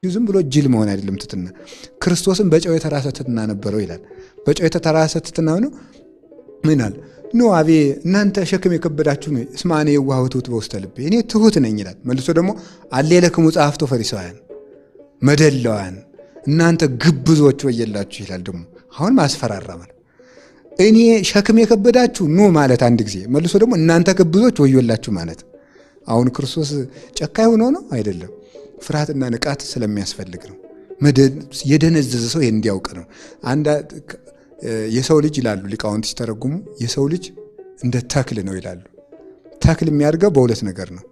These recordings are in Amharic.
ዝም ብሎ ጅል መሆን አይደለም ትትና። ክርስቶስም በጨው የተራሰ ትትና ነበረው ይላል። በጨው የተራሰ ትትና ነው ምን አለ? ኑ አቤ እናንተ ሸክም የከበዳችሁ ነው፣ እስመ አነ የዋህ ወትሑት በውስተ ልቤ፣ እኔ ትሁት ነኝ ይላል። መልሶ ደግሞ አሌለክሙ ጸሐፍቶ ፈሪሳውያን መደለዋን፣ እናንተ ግብዞች ወየላችሁ ይላል። ደግሞ አሁን ማስፈራራ ማለት እኔ ሸክም የከበዳችሁ ኑ ማለት አንድ ጊዜ፣ መልሶ ደግሞ እናንተ ግብዞች ወዮላችሁ ማለት። አሁን ክርስቶስ ጨካኝ ሆኖ ነው አይደለም፣ ፍርሃትና ንቃት ስለሚያስፈልግ ነው። የደነዘዘ ሰው ይሄን እንዲያውቅ ነው። አንድ የሰው ልጅ ይላሉ ሊቃውንት ሲተረጉሙ፣ የሰው ልጅ እንደ ተክል ነው ይላሉ። ተክል የሚያድገው በሁለት ነገር ነው፣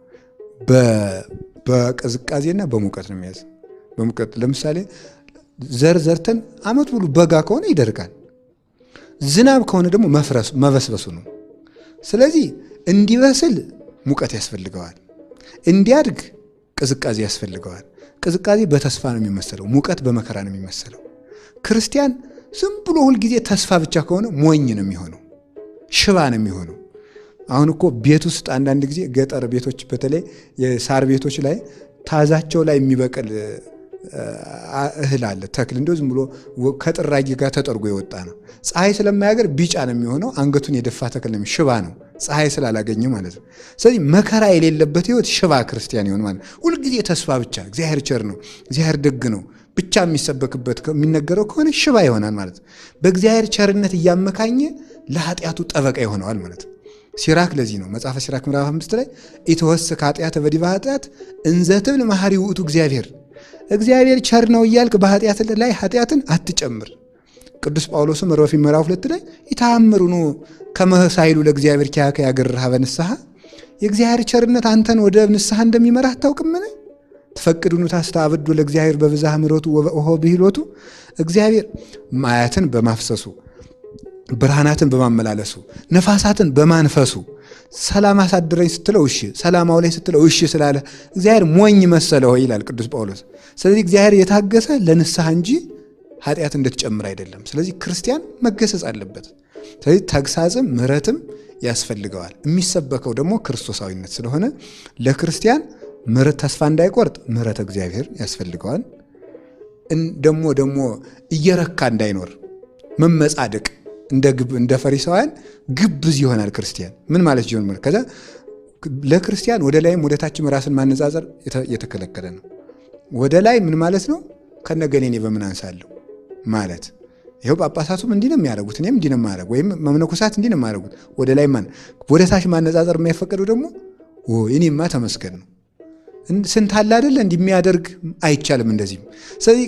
በቅዝቃዜና በሙቀት ነው የሚያዝ። በሙቀት ለምሳሌ ዘር ዘርተን ዓመት ሙሉ በጋ ከሆነ ይደርቃል። ዝናብ ከሆነ ደግሞ መፍረሱ መበስበሱ ነው። ስለዚህ እንዲበስል ሙቀት ያስፈልገዋል፣ እንዲያድግ ቅዝቃዜ ያስፈልገዋል። ቅዝቃዜ በተስፋ ነው የሚመሰለው፣ ሙቀት በመከራ ነው የሚመሰለው። ክርስቲያን ዝም ብሎ ሁልጊዜ ተስፋ ብቻ ከሆነ ሞኝ ነው የሚሆነው፣ ሽባ ነው የሚሆነው። አሁን እኮ ቤት ውስጥ አንዳንድ ጊዜ ገጠር ቤቶች በተለይ የሳር ቤቶች ላይ ታዛቸው ላይ የሚበቅል እህል አለ፣ ተክል እንዲሁ ዝም ብሎ ከጥራጊ ጋር ተጠርጎ የወጣ ነው። ፀሐይ ስለማያገር ቢጫ ነው የሚሆነው። አንገቱን የደፋ ተክል ነው፣ ሽባ ነው፣ ፀሐይ ስላላገኘ ማለት ነው። ስለዚህ መከራ የሌለበት ህይወት ሽባ ክርስቲያን ይሆን ማለት ነው። ሁልጊዜ ተስፋ ብቻ፣ እግዚአብሔር ቸር ነው፣ እግዚአብሔር ደግ ነው ብቻ የሚሰበክበት የሚነገረው ከሆነ ሽባ ይሆናል ማለት ነው። በእግዚአብሔር ቸርነት እያመካኘ ለኃጢአቱ ጠበቃ ይሆነዋል ማለት ነው። ሲራክ ለዚህ ነው መጽሐፈ ሲራክ ምዕራፍ 5 ላይ ኢትወስክ ኃጢአተ በዲበ ኃጢአት እንዘ ትብል መሐሪ ውእቱ እግዚአብሔር፣ እግዚአብሔር ቸር ነው እያልክ በኃጢአት ላይ ኃጢአትን አትጨምር። ቅዱስ ጳውሎስም ሮሜ ምዕራፍ 2 ላይ ኢተአምሩኑ ከመ ሣህሉ ለእግዚአብሔር ኪያከ ያገርሃ በንስሐ፣ የእግዚአብሔር ቸርነት አንተን ወደ ንስሐ እንደሚመራህ አታውቅምን? ትፈቅዱኑ ታስተአብዱ ለእግዚአብሔር በብዝሃ ምሕረቱ ወበኦሆ ብሂሎቱ፣ እግዚአብሔር ማያትን በማፍሰሱ፣ ብርሃናትን በማመላለሱ፣ ነፋሳትን በማንፈሱ፣ ሰላም አሳድረኝ ስትለው እሺ፣ ሰላም አውለኝ ስትለው እሺ ስላለ እግዚአብሔር ሞኝ መሰለ ሆይ ይላል ቅዱስ ጳውሎስ። ስለዚህ እግዚአብሔር የታገሰ ለንስሐ እንጂ ኃጢአት እንድትጨምር አይደለም። ስለዚህ ክርስቲያን መገሰጽ አለበት። ስለዚህ ተግሳጽም ምሕረትም ያስፈልገዋል። የሚሰበከው ደግሞ ክርስቶሳዊነት ስለሆነ ለክርስቲያን ምሕረት ተስፋ እንዳይቆርጥ ምሕረት እግዚአብሔር ያስፈልገዋል። ደግሞ እየረካ እንዳይኖር መመጻደቅ እንደ ፈሪሳውያን ግብዝ ይሆናል ክርስቲያን። ምን ማለት ይሆን? ከዛ ለክርስቲያን ወደ ላይም ወደ ታችም ራስን ማነጻጸር የተከለከለ ነው። ወደ ላይ ምን ማለት ነው? ከነገሌ እኔ በምን አንሳለሁ ማለት። ይኸው ጳጳሳቱም እንዲህ ነው የሚያደርጉት፣ እኔም እንዲህ ነው የማደርግ፣ ወይም መነኮሳት እንዲህ ነው የሚያደርጉት። ወደ ላይ ወደ ታች ማነጻጸር የማይፈቀደው ደግሞ እኔማ ተመስገን ነው ስንት አለ አይደለ እንዲህ የሚያደርግ አይቻልም። እንደዚህም ስለዚህ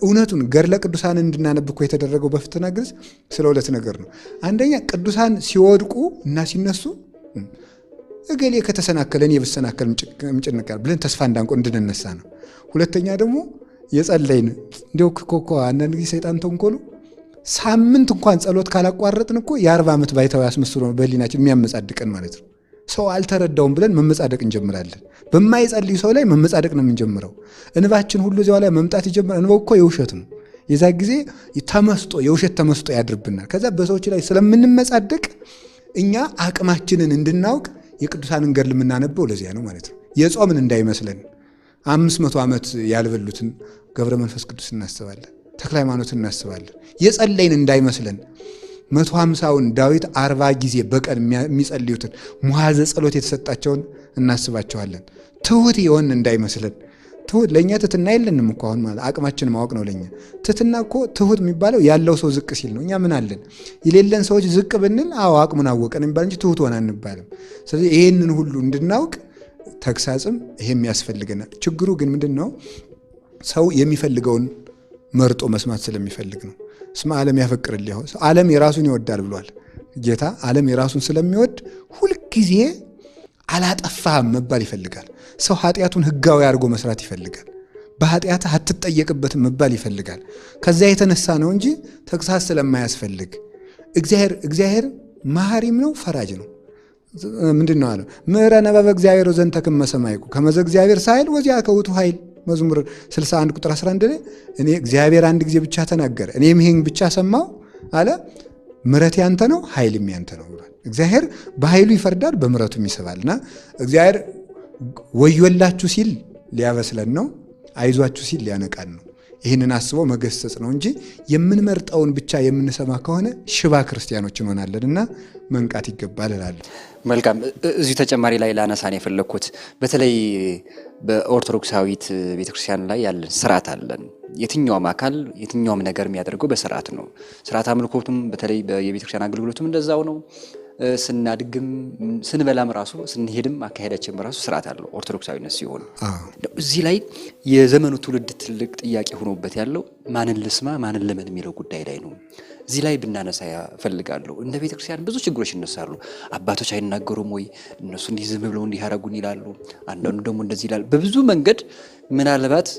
እውነቱን ገድለ ቅዱሳን እንድናነብ እኮ የተደረገው በፍትሐ ነገሥት ስለ ሁለት ነገር ነው። አንደኛ ቅዱሳን ሲወድቁ እና ሲነሱ እገሌ ከተሰናከለ እኔ ብሰናከል እምጭንቃል ብለን ተስፋ እንዳንቆ እንድንነሳ ነው። ሁለተኛ ደግሞ የጸለይን እንዲያው እኮ አንዳንድ ጊዜ ሰይጣን ተንኮሉ ሳምንት እንኳን ጸሎት ካላቋረጥን እኮ የ40 ዓመት ባይታዊ አስመስሎ ነው በህሊናችን የሚያመጻድቀን ማለት ነው። ሰው አልተረዳውም ብለን መመጻደቅ እንጀምራለን። በማይጸልዩ ሰው ላይ መመጻደቅ ነው የምንጀምረው። እንባችን ሁሉ እዚያው ላይ መምጣት ይጀምራል። እንባው እኮ የውሸት ነው። የዛ ጊዜ ተመስጦ የውሸት ተመስጦ ያድርብናል። ከዛ በሰዎች ላይ ስለምንመጻደቅ እኛ አቅማችንን እንድናውቅ የቅዱሳንን ገድል የምናነበው ለዚያ ነው ማለት ነው። የጾምን እንዳይመስለን 500 ዓመት ያልበሉትን ገብረ መንፈስ ቅዱስ እናስባለን፣ ተክለ ሃይማኖት እናስባለን። የጸለይን እንዳይመስለን 150ውን ዳዊት 40 ጊዜ በቀን የሚጸልዩትን ሙሐዘ ጸሎት የተሰጣቸውን እናስባቸዋለን። ትሁት የሆን እንዳይመስለን። ትሁት ለእኛ ትትና የለንም እኮ አሁን ማለት አቅማችን ማወቅ ነው ለኛ። ትትና እኮ ትሁት የሚባለው ያለው ሰው ዝቅ ሲል ነው። እኛ ምን አለን? የሌለን ሰዎች ዝቅ ብንል አዎ አቅሙን አወቀን የሚባል እንጂ ትሁት ሆነ አንባልም። ስለዚህ ይሄንን ሁሉ እንድናውቅ ተግሳጽም ይሄም ያስፈልገናል። ችግሩ ግን ምንድን ነው? ሰው የሚፈልገውን መርጦ መስማት ስለሚፈልግ ነው። እስመ ዓለም ያፈቅርልህ ዓለም የራሱን ይወዳል ብሏል ጌታ። ዓለም የራሱን ስለሚወድ ሁልጊዜ አላጠፋህም መባል ይፈልጋል። ሰው ኃጢአቱን ሕጋዊ አድርጎ መስራት ይፈልጋል። በኃጢአት አትጠየቅበትም መባል ይፈልጋል። ከዚያ የተነሳ ነው እንጂ ተግሳጽ ስለማያስፈልግ እግዚአብሔር መሐሪም ነው፣ ፈራጅ ነው። ምንድን ነው አለው? ምዕረ ነበበ እግዚአብሔር ዘንተ ክመ ሰማይኩ ከመዘ እግዚአብሔር ሳይል ወዚያ ከውቱ ኃይል መዝሙር 61 ቁጥር 11 ላይ እኔ እግዚአብሔር አንድ ጊዜ ብቻ ተናገረ፣ እኔም ይሄን ብቻ ሰማው አለ። ምሕረት ያንተ ነው ኃይልም ያንተ ነው ብሏል። እግዚአብሔር በኃይሉ ይፈርዳል፣ በምሕረቱም ይስባል። እና እግዚአብሔር ወዮላችሁ ሲል ሊያበስለን ነው። አይዟችሁ ሲል ሊያነቃን ነው። ይህንን አስቦ መገሰጽ ነው እንጂ የምንመርጠውን ብቻ የምንሰማ ከሆነ ሽባ ክርስቲያኖች እንሆናለን እና መንቃት ይገባል እላለሁ። መልካም። እዚሁ ተጨማሪ ላይ ላነሳን የፈለግኩት በተለይ በኦርቶዶክሳዊት ቤተክርስቲያን ላይ ያለን ስርዓት አለን። የትኛውም አካል የትኛውም ነገር የሚያደርገው በስርዓት ነው። ስርዓት አምልኮቱም በተለይ የቤተክርስቲያን አገልግሎቱም እንደዛው ነው። ስናድግም ስንበላም ራሱ ስንሄድም አካሄዳችን ራሱ ስርዓት አለው ኦርቶዶክሳዊነት ሲሆን፣ እዚህ ላይ የዘመኑ ትውልድ ትልቅ ጥያቄ ሆኖበት ያለው ማንን ልስማ ማንን ልመን የሚለው ጉዳይ ላይ ነው። እዚህ ላይ ብናነሳ እፈልጋለሁ። እንደ ቤተ ክርስቲያን ብዙ ችግሮች ይነሳሉ። አባቶች አይናገሩም ወይ? እነሱ እንዲህ ዝም ብለው እንዲህ ያደረጉን ይላሉ። አንዳንዱ ደግሞ እንደዚህ ይላል። በብዙ መንገድ ምናልባት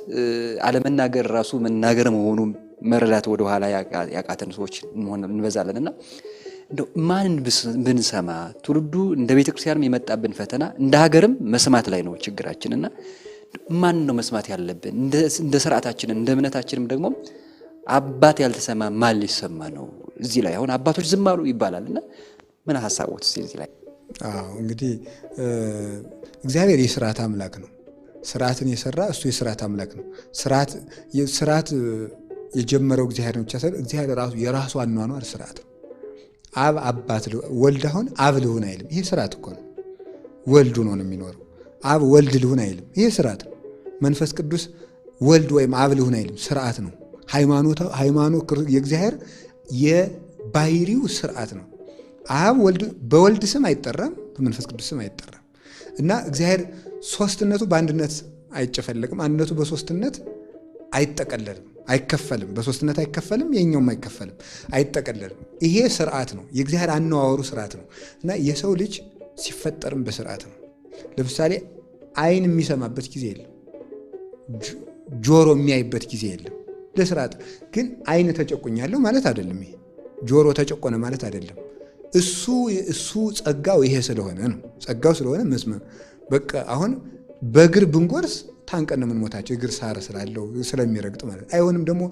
አለመናገር ራሱ መናገር መሆኑ መረዳት ወደኋላ ያቃተን ሰዎች እንበዛለን እና እንደው ማንን ብንሰማ ትውልዱ እንደ ቤተ ክርስቲያንም የመጣብን ፈተና እንደ ሀገርም መስማት ላይ ነው ችግራችን እና ማን ነው መስማት ያለብን? እንደ ስርዓታችን እንደ እምነታችንም ደግሞ አባት ያልተሰማ ማን ሊሰማ ነው? እዚህ ላይ አሁን አባቶች ዝም አሉ ይባላል እና ምን ሀሳቦት እዚህ ላይ? አዎ እንግዲህ እግዚአብሔር የስርዓት አምላክ ነው። ስርዓትን የሰራ እሱ የስርዓት አምላክ ነው። ስርዓት የጀመረው እግዚአብሔር ነው ብቻ ሳይሆን እግዚአብሔር ራሱ የራሱ አኗኗር ስርዓት ነው። አብ አባት ወልድ አሁን አብ ልሁን አይልም። ይሄ ስርዓት እኮ ነው። ወልዱ ነው የሚኖረው። አብ ወልድ ልሁን አይልም። ይሄ ስርዓት ነው። መንፈስ ቅዱስ ወልድ ወይም አብ ልሁን አይልም። ስርዓት ነው። ሃይማኖት የእግዚአብሔር የባህሪው ስርዓት ነው። አብ ወልድ በወልድ ስም አይጠራም፣ በመንፈስ ቅዱስ ስም አይጠራም። እና እግዚአብሔር ሶስትነቱ በአንድነት አይጨፈለቅም። አንድነቱ በሶስትነት አይጠቀለልም፣ አይከፈልም። በሶስትነት አይከፈልም፣ የኛውም አይከፈልም፣ አይጠቀለልም። ይሄ ስርዓት ነው። የእግዚአብሔር አነዋወሩ ስርዓት ነው እና የሰው ልጅ ሲፈጠርም በስርዓት ነው። ለምሳሌ ዓይን የሚሰማበት ጊዜ የለም፣ ጆሮ የሚያይበት ጊዜ የለም። ለስርዓት ግን ዓይን ተጨቁኛለሁ ማለት አይደለም። ይሄ ጆሮ ተጨቆነ ማለት አይደለም። እሱ እሱ ጸጋው ይሄ ስለሆነ ነው። ጸጋው ስለሆነ መስመ በቃ አሁን በእግር ብንጎርስ ታንቀን ነው የምንሞታቸው። እግር ሳር ስላለው ስለሚረግጥ ማለት አይሆንም። ደግሞ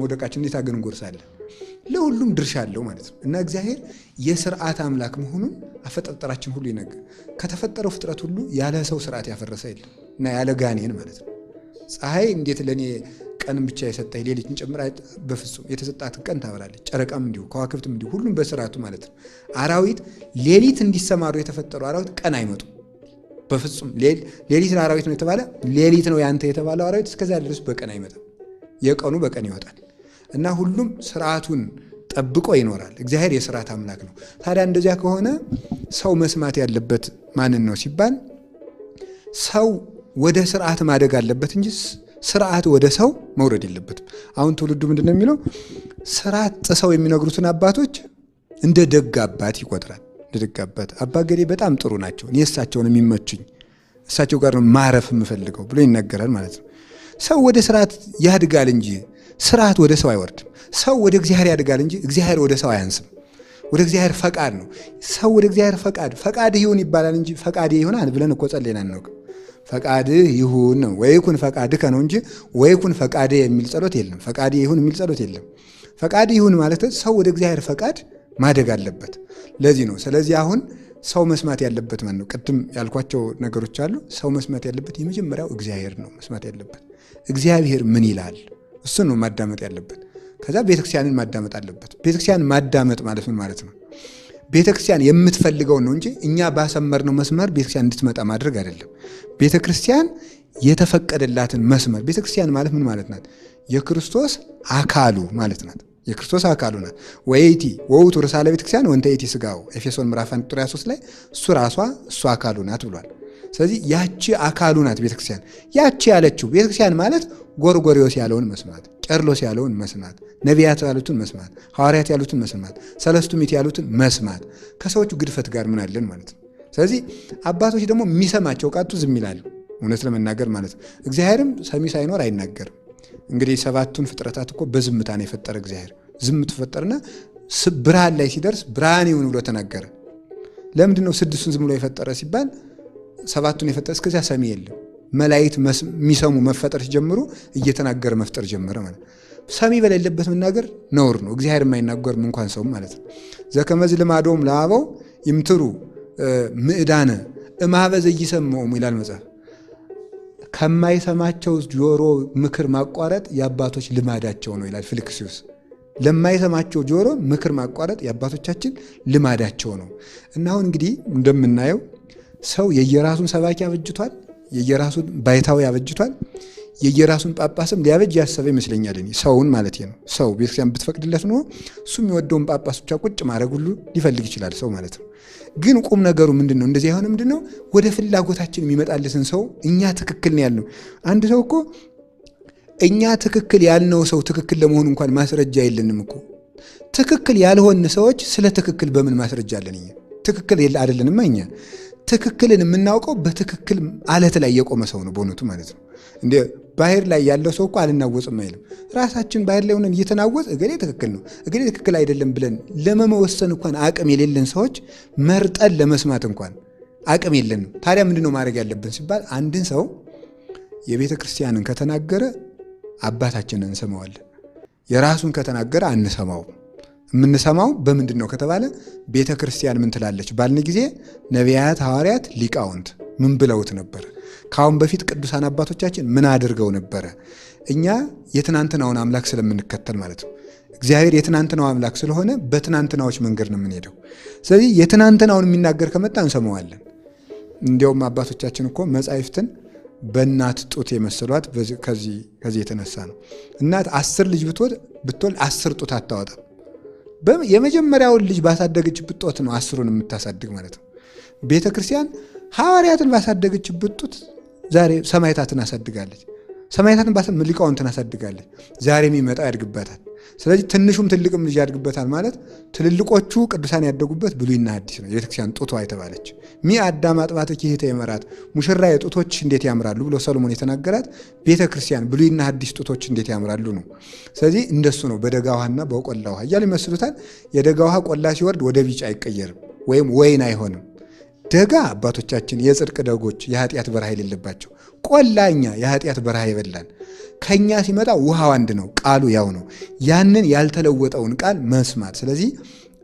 መውደቃችን እንዴት አገን እንጎርሳለን? ለሁሉም ድርሻ አለው ማለት ነው። እና እግዚአብሔር የስርዓት አምላክ መሆኑን አፈጣጠራችን ሁሉ ይነገር። ከተፈጠረው ፍጥረት ሁሉ ያለ ሰው ስርዓት ያፈረሰ የለም እና ያለ ጋኔን ማለት ነው። ፀሐይ እንዴት ለእኔ ቀንም ብቻ የሰጠኝ ሌሊትን ጨምር? በፍጹም የተሰጣትን ቀን ታበራለች። ጨረቃም እንዲሁ፣ ከዋክብትም እንዲሁ፣ ሁሉም በስርዓቱ ማለት ነው። አራዊት ሌሊት እንዲሰማሩ የተፈጠሩ አራዊት ቀን አይመጡም በፍጹም። ሌሊት ለአራዊት ነው የተባለ ሌሊት ነው ያንተ የተባለው አራዊት እስከዚያ ድረስ በቀን አይመጣም። የቀኑ በቀን ይወጣል እና ሁሉም ስርዓቱን ጠብቆ ይኖራል። እግዚአብሔር የስርዓት አምላክ ነው። ታዲያ እንደዚያ ከሆነ ሰው መስማት ያለበት ማንን ነው ሲባል ሰው ወደ ስርዓት ማደግ አለበት እንጂ ስርዓት ወደ ሰው መውረድ የለበትም። አሁን ትውልዱ ምንድን ነው የሚለው? ስርዓት ጥሰው የሚነግሩትን አባቶች እንደ ደግ አባት ይቆጥራል። እንደ ደግ አባት፣ አባ ገሌ በጣም ጥሩ ናቸው፣ እኔ እሳቸውን የሚመቹኝ፣ እሳቸው ጋር ነው ማረፍ የምፈልገው ብሎ ይናገራል ማለት ነው። ሰው ወደ ስርዓት ያድጋል እንጂ ስርዓት ወደ ሰው አይወርድም። ሰው ወደ እግዚአብሔር ያድጋል እንጂ እግዚአብሔር ወደ ሰው አያንስም። ወደ እግዚአብሔር ፈቃድ ነው። ሰው ወደ እግዚአብሔር ፈቃድ ፈቃድህ ይሁን ይባላል እንጂ ፈቃድ ይሁን ብለን እኮ ጸልየን አናውቅም። ፈቃድህ ይሁን ነው ወይኩን ፈቃድከ ነው እንጂ ወይኩን ፈቃድህ የሚል ጸሎት የለም። ፈቃድህ ይሁን የሚል ጸሎት የለም። ፈቃድህ ይሁን ማለት ሰው ወደ እግዚአብሔር ፈቃድ ማደግ አለበት። ለዚህ ነው። ስለዚህ አሁን ሰው መስማት ያለበት ማን ነው? ቅድም ያልኳቸው ነገሮች አሉ። ሰው መስማት ያለበት የመጀመሪያው እግዚአብሔር ነው መስማት ያለበት። እግዚአብሔር ምን ይላል? እሱን ነው ማዳመጥ ያለበት። ከዛ ቤተክርስቲያንን ማዳመጥ አለበት። ቤተክርስቲያን ማዳመጥ ማለት ምን ማለት ነው? ቤተክርስቲያን የምትፈልገውን ነው እንጂ እኛ ባሰመርነው መስመር ቤተክርስቲያን እንድትመጣ ማድረግ አይደለም። ቤተክርስቲያን የተፈቀደላትን መስመር። ቤተክርስቲያን ማለት ምን ማለት ናት? የክርስቶስ አካሉ ማለት ናት። የክርስቶስ አካሉ ናት። ወይእቲ ወውእቱ ርእሳ ለቤተክርስቲያን ወንተ ይእቲ ሥጋው ኤፌሶን ምዕራፍ 1 ቁጥር 23 ላይ እሱ ራሷ እሱ አካሉ ናት ብሏል። ስለዚህ ያቺ አካሉ ናት ቤተክርስቲያን። ያቺ ያለችው ቤተክርስቲያን ማለት ጎርጎርዮስ ያለውን መስማት፣ ቄርሎስ ያለውን መስማት፣ ነቢያት ያሉትን መስማት፣ ሐዋርያት ያሉትን መስማት፣ ሰለስቱ ምዕት ያሉትን መስማት ከሰዎቹ ግድፈት ጋር ምን አለን ማለት ነው። ስለዚህ አባቶች ደግሞ የሚሰማቸው ቃጡ ዝም ይላሉ፣ እውነት ለመናገር ማለት ነው። እግዚአብሔርም ሰሚ ሳይኖር አይናገርም። እንግዲህ ሰባቱን ፍጥረታት እኮ በዝምታ ነው የፈጠረ እግዚአብሔር። ዝም ተፈጠረና ብርሃን ላይ ሲደርስ ብርሃን ይሁን ብሎ ተናገረ። ለምንድን ነው ስድስቱን ዝም ብሎ የፈጠረ ሲባል ሰባቱን የፈጠረ እስከዚያ ሰሚ የለም። መላእክት የሚሰሙ መፈጠር ሲጀምሩ እየተናገረ መፍጠር ጀመረ ማለት ነው። ሰሚ በሌለበት መናገር ነውር ነው። እግዚአብሔር የማይናገርም እንኳን ሰው ማለት ነው። ዘከመዝ ልማዶም ለአበው ይምትሩ ምዕዳነ እማበ ዘይሰምዖሙ ይላል መጽሐፍ። ከማይሰማቸው ጆሮ ምክር ማቋረጥ የአባቶች ልማዳቸው ነው ይላል ፊልክስዩስ። ለማይሰማቸው ጆሮ ምክር ማቋረጥ የአባቶቻችን ልማዳቸው ነው። እና አሁን እንግዲህ እንደምናየው ሰው የየራሱን ሰባኪ አበጅቷል፣ የየራሱን ባይታዊ አበጅቷል፣ የየራሱን ጳጳስም ሊያበጅ ያሰበ ይመስለኛል። እኔ ሰውን ማለት ነው። ሰው ቤተክርስቲያን ብትፈቅድለት ኖሮ እሱ የሚወደውን ጳጳስ ብቻ ቁጭ ማድረግ ሁሉ ሊፈልግ ይችላል ሰው ማለት ነው። ግን ቁም ነገሩ ምንድን ነው? እንደዚህ የሆነ ምንድን ነው? ወደ ፍላጎታችን የሚመጣለትን ሰው እኛ ትክክል ነው ያልነው። አንድ ሰው እኮ እኛ ትክክል ያልነው ሰው ትክክል ለመሆኑ እንኳን ማስረጃ የለንም እኮ። ትክክል ያልሆን ሰዎች ስለ ትክክል በምን ማስረጃ አለን? እኛ ትክክል አይደለንማ። እኛ ትክክልን የምናውቀው በትክክል አለት ላይ የቆመ ሰው ነው በእውነቱ ማለት ነው። እንደ ባህር ላይ ያለው ሰው እኮ አልናወጽም አይልም። ራሳችን ባህር ላይ ሆነን እየተናወጽ እገሌ ትክክል ነው እገሌ ትክክል አይደለም ብለን ለመመወሰን እንኳን አቅም የሌለን ሰዎች መርጠን ለመስማት እንኳን አቅም የለንም። ታዲያ ምንድን ነው ማድረግ ያለብን ሲባል አንድን ሰው የቤተ ክርስቲያንን ከተናገረ አባታችንን እንሰማዋለን። የራሱን ከተናገረ አንሰማውም። የምንሰማው በምንድን ነው ከተባለ ቤተ ክርስቲያን ምን ትላለች ባልን ጊዜ ነቢያት፣ ሐዋርያት፣ ሊቃውንት ምን ብለውት ነበር? ከአሁን በፊት ቅዱሳን አባቶቻችን ምን አድርገው ነበረ? እኛ የትናንትናውን አምላክ ስለምንከተል ማለት ነው። እግዚአብሔር የትናንትናው አምላክ ስለሆነ በትናንትናዎች መንገድ ነው የምንሄደው። ስለዚህ የትናንትናውን የሚናገር ከመጣ እንሰማዋለን። እንዲያውም አባቶቻችን እኮ መጻሕፍትን በእናት ጡት የመሰሏት ከዚህ የተነሳ ነው። እናት 10 ልጅ ብትወልድ 10 ጡት አታወጣም። የመጀመሪያውን ልጅ ባሳደገችበት ጡት ነው 10ሩን የምታሳድግ ማለት ነው። ቤተ ክርስቲያን ሐዋርያትን ባሳደገችበት ጡት ዛሬ ሰማዕታትን አሳድጋለች። ሰማዕታትን ሊቃውንትን አሳድጋለች። ዛሬ የሚመጣው ያድግበታል። ስለዚህ ትንሹም ትልቅም ልጅ ያድግበታል ማለት ትልልቆቹ ቅዱሳን ያደጉበት ብሉይና ሐዲስ ነው። የቤተክርስቲያን ጡቷ የተባለች ሚ አዳም አጥባትኪ እህተ የመራት ሙሽራ የጡቶች እንዴት ያምራሉ ብሎ ሰሎሞን የተናገራት ቤተክርስቲያን ብሉይና ሐዲስ ጡቶች እንዴት ያምራሉ ነው። ስለዚህ እንደሱ ነው። በደጋ ውሃና በቆላ ውሃ እያሉ ይመስሉታል። የደጋ ውሃ ቆላ ሲወርድ ወደ ቢጫ አይቀየርም ወይም ወይን አይሆንም። ደጋ አባቶቻችን የጽድቅ ደጎች የኃጢአት በረሃ የሌለባቸው፣ ቆላ እኛ የኃጢአት በረሃ የበላን። ከኛ ሲመጣ ውሃው አንድ ነው፣ ቃሉ ያው ነው። ያንን ያልተለወጠውን ቃል መስማት። ስለዚህ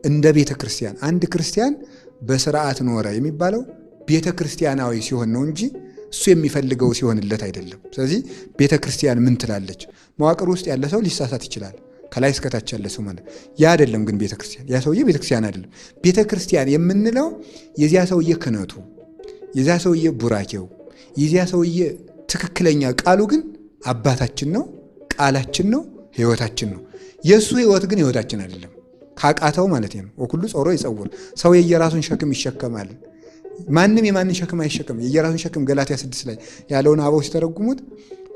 እንደ ቤተ ክርስቲያን አንድ ክርስቲያን በስርዓት ኖረ የሚባለው ቤተ ክርስቲያናዊ ሲሆን ነው እንጂ እሱ የሚፈልገው ሲሆንለት አይደለም። ስለዚህ ቤተ ክርስቲያን ምን ትላለች? መዋቅር ውስጥ ያለ ሰው ሊሳሳት ይችላል። ከላይ እስከታች ያለ ሰው ማለት ያ አይደለም። ግን ቤተክርስቲያን ያ ሰውዬ ቤተክርስቲያን አይደለም። ቤተክርስቲያን የምንለው የዚያ ሰውዬ ክህነቱ፣ የዚያ ሰውዬ ቡራኬው፣ የዚያ ሰውዬ ትክክለኛ ቃሉ ግን አባታችን ነው፣ ቃላችን ነው፣ ሕይወታችን ነው። የእሱ ሕይወት ግን ሕይወታችን አይደለም። ካቃተው ማለት ነው። ወኩሉ ጾሮ ይጸውር፣ ሰው የየራሱን ሸክም ይሸከማል። ማንም የማንን ሸክም አይሸከም፣ የየራሱን ሸክም። ገላትያ 6 ላይ ያለውን አበው ሲተረጉሙት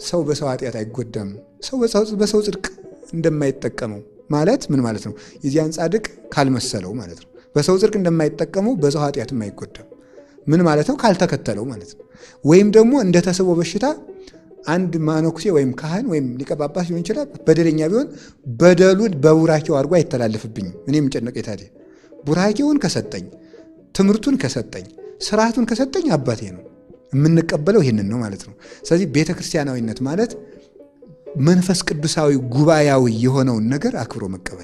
ሰው በሰው ኃጢአት አይጎዳም፣ ሰው በሰው ጽድቅ እንደማይጠቀመው ማለት ምን ማለት ነው? የዚያን ጻድቅ ካልመሰለው ማለት ነው። በሰው ጽድቅ እንደማይጠቀመው በሰው ኃጢአትም አይጎዳም። ምን ማለት ነው? ካልተከተለው ማለት ነው። ወይም ደግሞ እንደ ተስቦ በሽታ አንድ መነኩሴ ወይም ካህን ወይም ሊቀ ጳጳስ ሊሆን ይችላል። በደለኛ ቢሆን በደሉን በቡራኬው አድርጎ አይተላለፍብኝም። እኔ የምጨነቀኝ ታዲያ ቡራኬውን ከሰጠኝ፣ ትምህርቱን ከሰጠኝ፣ ስርዓቱን ከሰጠኝ አባቴ ነው። የምንቀበለው ይህንን ነው ማለት ነው። ስለዚህ ቤተክርስቲያናዊነት ማለት መንፈስ ቅዱሳዊ ጉባኤያዊ የሆነውን ነገር አክብሮ መቀበል።